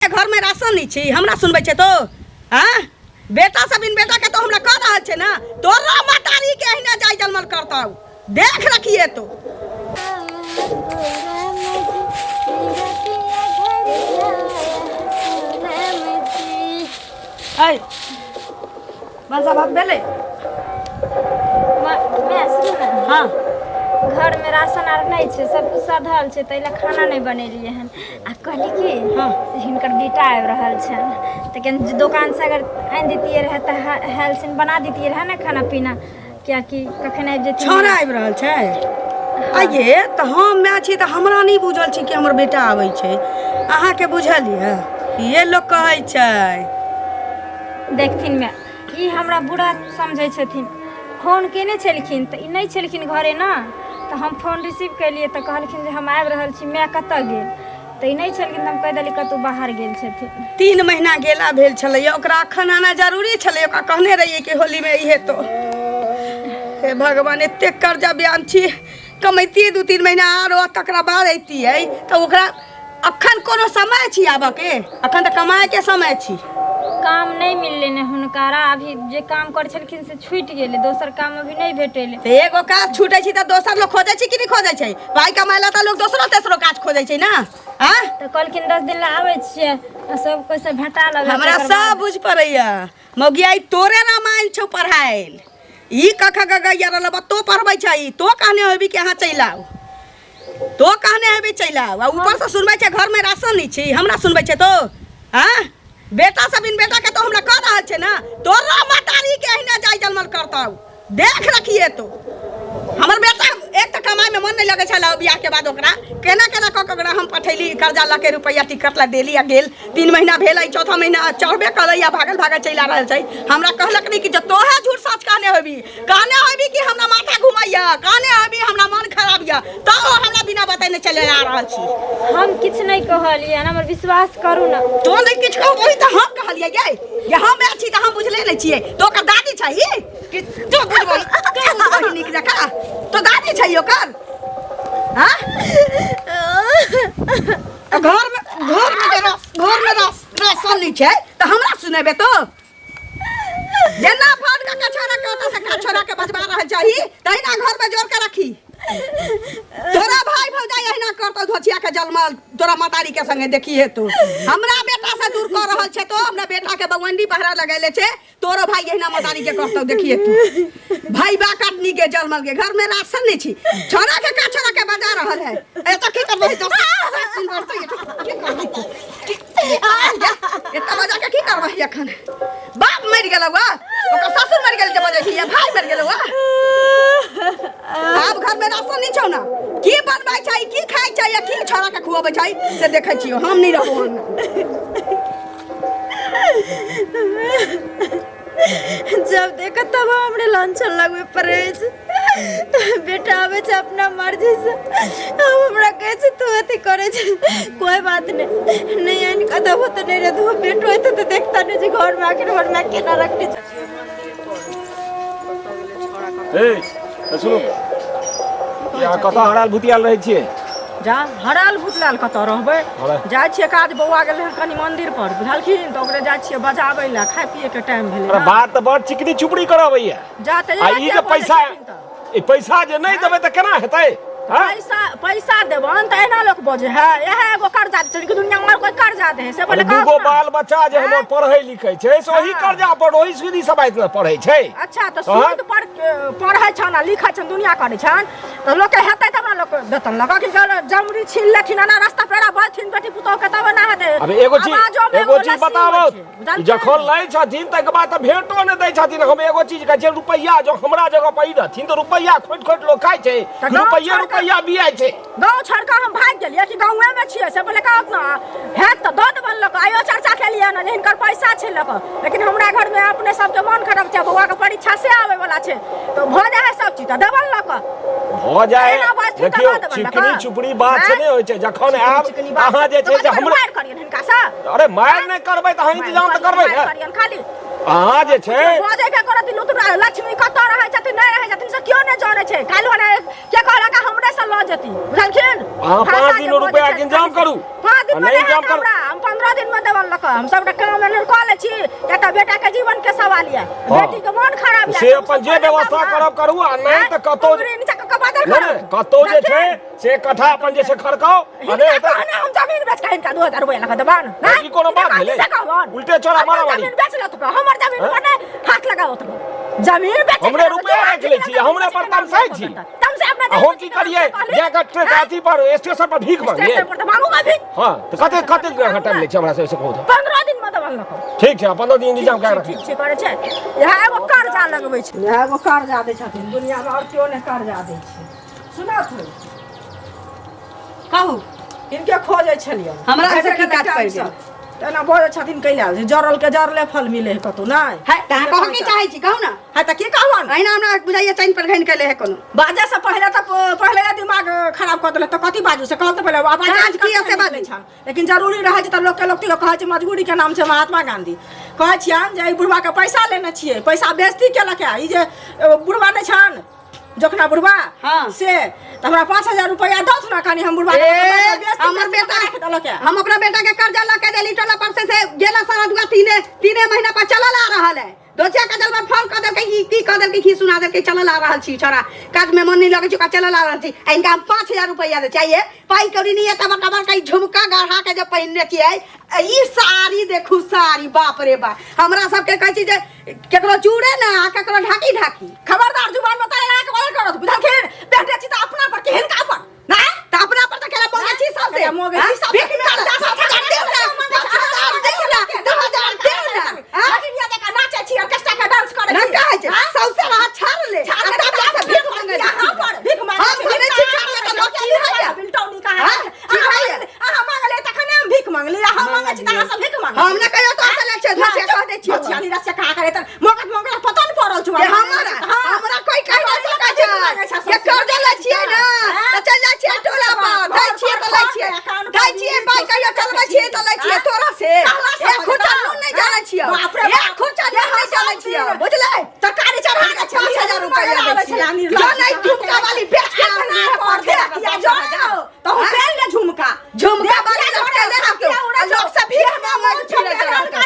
घर में राशन नहीं छी हमरा सुनबै छै तो हाँ बेटा सब इन बेटा के तो हमरा कह रहल छै ना तोरा मतारी के अहिना जाय जलमल करतौ देख रखिए तो। ऐ मनसा भात भेलै? माय सुनू ने। हाँ। घरमे राशन आर नहि छै, सब कुछ सधल छै, ताहि लए खाना नहि बनेलियै हन। आ कहली कि से हिनकर बेटा आबि रहल छनि, तऽ कनि दोकानसँ अगर आनि दैतियै रहए तऽ हेल सिन बना दैतियै रहए ने खाना पीना, कियाकि कखन आबि जेथिन। छौड़ा आबि रहल छै? आइये तऽ हम माय छी तऽ हमरा नहि बुझल छै कि हमर बेटा आबै छै। अहाँके बुझल यऽ? इहे लोक कहै छै। देखथिन माय, ई हमरा बुरा समझै छथिन। फोन केने छलखिन तऽ ई नहि छलखिन घरे ने, तऽ हम फोन रिसीव केलियै तऽ कहलखिन जे हम आबि रहल छी, माय कतऽ गेल? तऽ ई नहि छलखिन तऽ हम कहि देलियै कतहु बाहर गेल छथिन। 3 महीना गेला भेल छलैया, ओकरा अखन आना जरूरी छलै। ओकरा कहने रहियै कि होलीमे इहे तो। हे भगवान, एतेक कर्जा बयान छी, कमैतियै 2-3 महीना आरो तकरा बाद अयतियै तऽ ओकरा अखन कोनो समय छी आबऽके? अखन तऽ कमाइके समय छी। काम नहि मिललै ने हुनकारा, अभी जे काम करै छलखिन से छूटि गेलै, दोसर काम अभी नहि भेटलै। तऽ एगो काज छूटै छै तऽ दोसर लोक खोजै छै कि नहि खोजै छै? पाइ कमाइ लए तऽ लोक दोसरो तेसरो काज खोजै छै ने। आँ तऽ कहलखिन 10 दिन लए आबै छियै आ सब कोइसँ भेटा लेबै। हमरा तकर सब बाद। बुझ पड़ैया मौगिया, ई तोरे रामायण छौ पढ़ायल। ई कख ग ग यार लबा तो पढ़बै छै। तो कहने होबी कि अहाँ चलि आउ, तो कहने हेबी चलि आउ। आ ऊपर से सुनबै छै घर में राशन नहीं छी, हमरा सुनबै छै तो। हाँ बेटा सब इन बेटा के तो हमरा कह रहल छै ना, तोरा मतारी के अहिना जाय जलमल करतौ, देख रखिए तो। हमर बेटा एक तऽ कमाई में मन नहीं लगे छल बियाह के बाद। ओकरा केना केना कऽ के ओकरा हम पठैली, कर्जा लऽ के रुपैआ टिकट ला देली आ गेल। 3 महीना भेल, चौथा महीना चढ़बे करै आ भागल भागल चलि आ रहल छै। हमरा कहलक नहीं कि जब तोहे झूठ सच कहने होबी, कहने होबी कि हमरा माथा घुमैया, कहने होबी हमरा मन खराब यऽ, तब हमरा बिना बतेने चले आ रहल छी। हम किछु नहि कहलियै, हमर विश्वास करू ने। तो नहि किछु कहबही तऽ हम कहलियै यै जे हम आयल छी तऽ हम बुझले नहि छियै। तो ओकर दादी छही कि तो बुझबही? तो बुझबही नीक जकाँ? तो दादी छै ओकर? हाँ, घर में जे रस घर में रस राशन नहि छै तऽ हमरा सुनेबे तो? जेना फोन के कछोरा के ओतऽ से कछोरा के बजबा रहल चाही, तहिना घर में जोड़ के रखी। तोरा भाई भौजाई अहिना करतौ धोछिया के जलमल तोरा मतारी के संगे। देखी हे तू, हमरा बेटा से दूर कर रहल छै तो। हमरा बेटा के बगवंडी पहरा लगैले छै। तोरो भाई अहिना मतारी के करतौ, देखिए तू। भाई बा कटनी के जलमल के, घर में राशन नहीं छी, छोरा के का छोरा के बजा रहल है। ए तो की करबही? 10 दिन बढ़तै, की करबही तू? एतना बजा के की करबही? एखन बाप मरि गेलौ वा, ओकर ससुर मरि गेल जे बजै छी, या भाई मरि गेलौ वा? आब घर में राशन नहीं छौ ना, की बनबै छै, की खाइ छै या की छोरा के खुआबै छै से देखै छियौ। हम नहीं रहबो हम। जब देख तब हमरे लांछन लगबे पड़ै छै। बेटा आबै छै अपना मर्जी से, हम हमरा कहै छै तू अथी करै छै। कोई बात नहीं, नहीं आनि कऽ देबो तऽ नहि रहतौ। बेटो एतै तऽ देखता नहि जे घरमे आखिर हमर माय केना रखने छै। ए तऽ सुनू, यहाँ कतऽ हराल भुतियाल रहै छियै? जा हराल भुतलाल कतऽ रहबै? जाइ छियै काज, बौआ गेलै हन कनि मंदिर पर, बुझलखिन तऽ ओकरे जाइ छियै बजाबै लए, खाय पिए के टाइम भेलै। अरे ने। बात तऽ बड़ चिकनी चुपड़ी करबैया। जा तऽ आ इएह ई किया जे बजै पैसा छथिन तऽ? ई पैसा जे नहि देबै तऽ केना हेतै? हाँ? पैसा पैसा देबन तऽ एना लोक बजै है? इएह एगो कर्जा दै छथिन कि दुनिया में कोई कर्जा दे है से? अरे बोले दूगो बाल बच्चा जे हमर आँय? पढ़ै लिखै छै से ओही हाँ। कर्जा पर ओही सूदी सब आइत ने पढ़ै छै। अच्छा तऽ हाँ? सूद पर पढ़ै छन आ लिखै छन, दुनिया करै छन तऽ लोकके हेतै तब ने लोक देतन लगा कि जमरी छीन लेथिन, एना रास्ता पेड़ा बजथिन बेटी पुतोह के तब ना हेतै। अब एगो चीज आवाजोमे एगो चीज लस्सी होइ बताबो छै, बुझलखिन? जखन लै छथिन तकर बाद तऽ भेंटो नहि दै छथिन। हम एगो चीज कहै छियै, रुपैआ जो हमरा जगह पर ई रहथिन तऽ रुपैआ खोटि खोटि लोक खाइ छै। तऽ गाँव रुपैए छोड़ि कऽ- रुपैआ बियाइ छै। गाँव छोड़ कऽ हम भागि गेलियै कि गाँवे में छियै से बोले कहत ना हैत तऽ दऽ देबनि लऽ कऽ। आइयो चर्चा केलियै ने जे हिनकर पैसा छै लऽ कऽ, लेकिन हमरा घरमे अपने सबके मन खराब छै, बौआके परीक्षा से आबै वाला छै, तऽ भऽ जाइ है सब चीज तऽ देबनि लऽ कऽ। भऽ जाए। एना बाजथिन तऽ देखियौ दऽ देबनि लऽ चिकनी कऽ। चुपड़ी बात से आँय? नहि होइ छै। जखन चिकनी आयब चिकनी बात अहाँ जे तऽ छै से कथी हमरा मारि करियनि हिनकासँ? अरे मारि नहि करबै तऽ अहाँ इंतजाम तऽ करबै मारि ने। करियनि खाली। अहाँ जे छै बजै के करत लुतरा लक्ष्मी कतऽ रहै छथिन नहि रहै छथिन से केओ नहि जानै छै काल्हि होने के कहलक हमरे से लऽ जेती बुझलखिन अहाँ भाषा 5 जे दिन बजै रुपया छै के इंतजाम करू 5 दिन आ में नहि नहि इंतजाम हैत करू हमरा हम 15 दिन में देबन लऽ कऽ हम सबटा काम एहन कऽ लै छी किया तऽ बेटा के जीवन के सवाल यऽ बेटी के मन खराब यऽ से अपन जे व्यवस्था करब करू आ नहि तऽ कतौ नीचा कऽ कऽ बादल नहि नहि कतौ जे छै से कट्ठा अपन जे छै खड़काउ आ नहि हिनका तऽ कहने हम जमीन बेच के हिनका 2000 रुपया लगा देबन ई कोनो बात भेलै? उल्टे चोरा मारामारी। जमीन बेच लेत हमर जमीन पर नहि हाथ लगाओत जमीन बेच हमरे रुपया राखि लै छी, हमरे पर तमसाइ छी। तमसे अपना आ हम की करियै जाके ट्रेन अथी पर स्टेशन पर भीख मांगियै स्टेशन पर तऽ मांगू अभी हाँ तऽ कते कते टाइम लै छै हमरा से कहू तऽ 15 दिन में देबन लको ठीक छै 15 दिन इंतजाम कए रखी ठीक छै करै छै इएह एगो कर्जा लगबै छै इएह एगो कर्जा दै छथिन दुनिया में और केओ नहि कर्जा दै छै सुना तू कहू इनके खोजै छलियै हमरा से की काज पड़ि गेल? एना बजै छथिन कैला जे जरल के जरले फल मिले है कतौ नहि है तऽ अहाँ कहऽ की चाहै छी कहू ने है तऽ की कहबन अहिना हमरा बुझाइए चैन पर घनि केले है कोनो बाजे से पहिले तऽ पहिले दिमाग खराब कऽ देलक तऽ कथी बाजू से कहल तऽ पहिले आवाज काज की से बाजू? छन लेकिन जरूरी रहै छै तऽ लोकके लोक तैयो कहै छै मजबूरी के नाम छै महात्मा गांधी कहै छियनि जे एहि बुढ़वा के पैसा लेने छियै पैसा बेइज्जती केलक है ई जे एगो बुढ़वा नहि छनि जोखना बुढ़वा हाँ। से तऽ हमरा 5000 रुपया दौथ ना कनी हम बुढ़वा के ए, बेइज्जती हमर करके बेटा राखि देलक है हम अपना बेटा के कर्जा लऽ के देली टोला पर से गेला सारा दुआ तीने तीने महीना पर चलल आ रहल है दोसिया के जलवा फोन कऽ देलकै ई की कऽ देलकै की सुना देलकै चलल आ रहल छी छोरा काज में मन नहीं लगै छै ओकरा चलल आ रहल छी आ इनका हम 5000 रुपया दे चाहिए पाई कौड़ी नहीं है तब बड़का बड़का ई झुमका गढ़ा के जे पहिनने छियै आ ई साड़ी देखू साड़ी बाप रे बाप हमरा सबके कहै छी जे केकरो चूड़े ना आ केकरो ढाकी ढाकी खबरदार जुबान में ताला लगा के बदल करत बुझलखिन बेटे छी तऽ अपना पर कि हिनका पर ना तऽ अपना पर तऽ केला मोगे छी सबसे केला मोगे छी सबसे। भीख में कर्जा सब 5000 देउ ना 5000 देउ ना 2000 देउ ना हाँ? लड़किया जकाँ नाचै छी ऑर्केस्ट्रा के डांस करै ना छी कहै छै सौसे रहा छाड़ ले छाड़ आ ले, तब जा से भीख मांगे यहाँ पर भीख मांगे हम छी, सुनै छी छाड़ ले तऽ लोक चिन्हैया बिलटौनी कहाँ हाँ? चिन्हैया अहाँ मांगले तखने हम भीख मांगली अहाँ मांगे छी तऽ अहाँ सब भीख मांगे हम ना कहियो तो असल छै धसिया कह दै छियौ छियाली रस्से कहा करे तऽ मोगत मोगत पता नहीं पड़ल छौ जे हमरा हमरा कोई कहि नहि सकै छै जे कर्जा लै छियै ने तऽ चलि जाइ छियै टोला पर दै छियै तऽ लै छियै दै छियै पाइ कहियो चलबै छियै तऽ लै छियै तोरा से एक खुचा नून नहि जानै छियै एक खुचा नून नहि जानै छियै बुझलै तरकारी चढ़ा के 5000 रुपया दै छियै जो नहि झुमका वाली बेच के आनली है पर दे किया जो तो हम पहन ले झुमका झुमका वाली लटकेले रहतौ आ लोक सब भीख मांगै फिरै रहतौ